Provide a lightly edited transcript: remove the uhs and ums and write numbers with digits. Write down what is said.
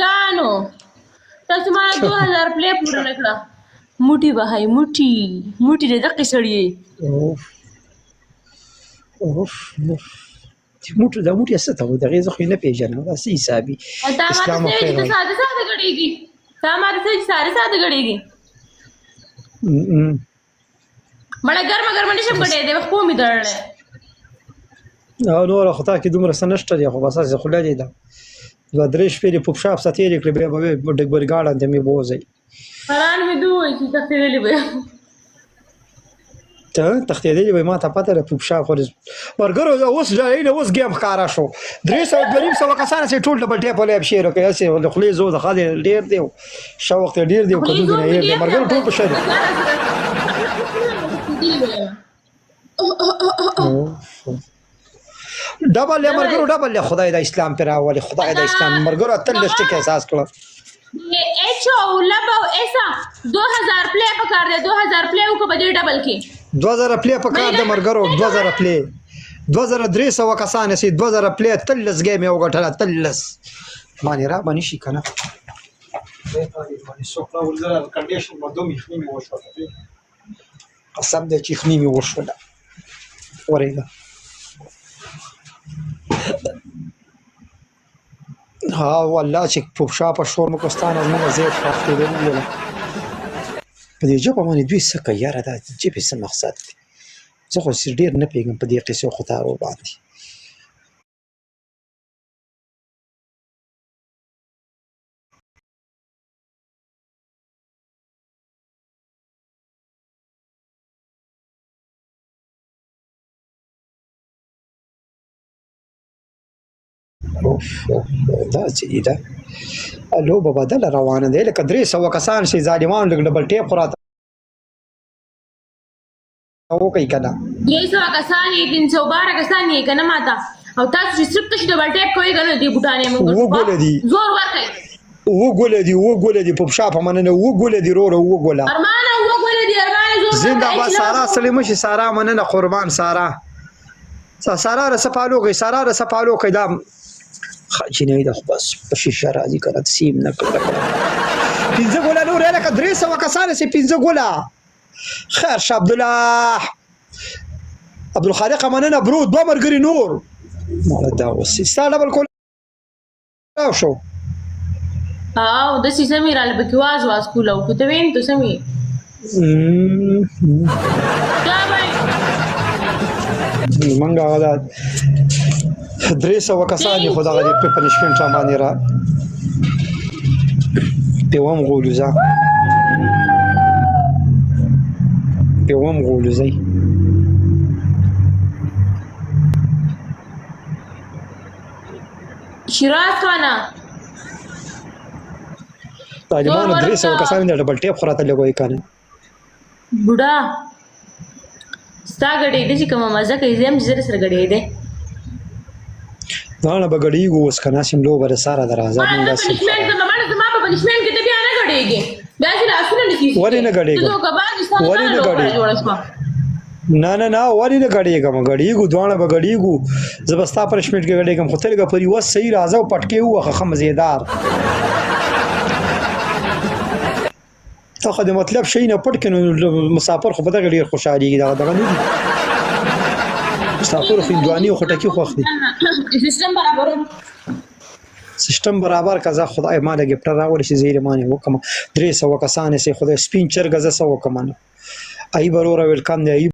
ګانو تاسو ما 2000 پلی پوره نه کړه. موټي وهئ، موټي موټي د دقې سړي. اوف اوف اوف، چې موټ دا موټي څه ته وایي؟ دغې زه خو یې نه پېژنم، دا څه حسابي؟ تا ما ته اسلام څه ویل خیر چې ته وایي. ساده ساده ګډېږي؟ تا ما ته څه ویل چې ساده ساده ګډېږي؟ مړه ګرمه ګرمه نشم ګډېدی، خپو مې دړلی. او نور خو تا کې دومره څه نشته دی، خو بس هسې خوله دې ده. دوه درې شپې دې په پښاب سره تېرې کړې، بیا به وې ډګبرګاړن ته مې بوځئ. قران مې دوی چې تښتېدلي به یم. ته تښتېدلې وای، ما ته پته ده. پوپشا خو مرګرو اوس نه، اوس ګیم ښکاره شو. 300 250 کسان چې ټول ډبل ټیپ ولې شیر کوي، هسې د خولې زو د ښځې ډېر دی، شوق ته ډېر دی، خولې کدو زور نه مې هېر دی. ډېر مرګرو ټول په شیر. ډبل له مرګرو، ډبل له خدای د اسلام پر راولي، خدای د اسلام مرګرو تل د ټیک احساس کړه. ایچ او لب او ایسا 2000 پلی پکار دی، 2000 پلی وکړه په دې ډبل کې. 2000 پلی پکار د مرګرو، 2000 پلی، 2300 کسان سي، 2000 پلی. تل لسګې مې وګټله، تل لس باندې را باندې شي کنه. کنډیشن مردم یخني مې وشوله، قسم دی چې یخني مې وشوله. ورېږه ها والله چې په شا په شور مو کوستان زموږ زیات خوښ دی. ویل په دې ژبه باندې دوی څه کوي یاره؟ دا ژبې څه مقصد دی؟ زه خو ډېر نه پوهېږم په دې قصو خطارو باندې. اوف اوف، دا څه دي؟ دا لوبه بدله روانه ده، لکه 300 کسان شي. ظالمانو لږ ډبل ټیپ خو راته وکړئ که نه. 300 کسان یې، 312 کسان یې که نه ماته، او تاسو چې صرف تاسو ډبل ټیپ کوئ که نه، دې بوټانې موږ اووه ګوله دي. زور ورکړئ. اووه ګوله دي، اووه ګوله دي. په پښا په مننه، اووه ګوله دي روره، اووه ګوله. ارمانه اووه ګوله دي، ارمانه زور زنده ورکړئ. باد سارا، ستړي مه شي سارا، مننه قربان سارا. سارا رسه فالو کوي، سارا رسه فالو کوي. دا جنۍ ده خو بس په شیشه راځي که نه، سیم نه کړه. پنځه ګوله نور، لکه 300 کسان سي، پنځه ګوله. خیر شه عبدالله عبدالخالق، مننه برو. دوه مرګري نور. مړه دا اوس ستا ډبل کول شو. او د سې سمې راله پکې واز واز کولاو کو ته وین ته سمې دا بھائی. منګه هغه دا 300 کسان دي، خو دغه دې په پنشمنټ را باندې را په وم غولو، ځه په وم غولو ځئ. شیراز خانه طالبانو 300 کسان د ډبل ټیپ خو راته لګوي که نه. بوډا ستا ګډېدې چې کومه مزه کوي، زه هم چې زه سره ګډېدې. دانه به ګډېږو اوس که نه، سیم لوبه د ساره ده، راځه مونږ داسې. پنشمنټ زما زما په پنشمنټ کې ته بیا نه ګډېږې، بیا چې لاسونه نه کېږي. ولې نه ګډېږم؟ ولې نه ګډېږم؟ نه نه نه، ولې نه ګډېږم؟ ګډېږو، دواړه به ګډېږو. زه به ستا پنشمنټ کې ګډېږم، خو ته لږه په ریوس صحیح راځه او پټکې ووهه ښه مزېدار. ته خو د مطلب شي نه پټ کړي، نو مسافر خو په دغه ډېر خوشحالېږي. دغه دغه نه دي مسافر خو هندوانې او خټکي خوښ دي. سیستم برابر، سیستم برابر که. زه خدای ما له ګفټر راولي چې زه یې باندې وکړم. 300 کسان سي، خدای سپین چرګه، زه څه وکړم؟ نو ای بروره، ویلکم دی ای.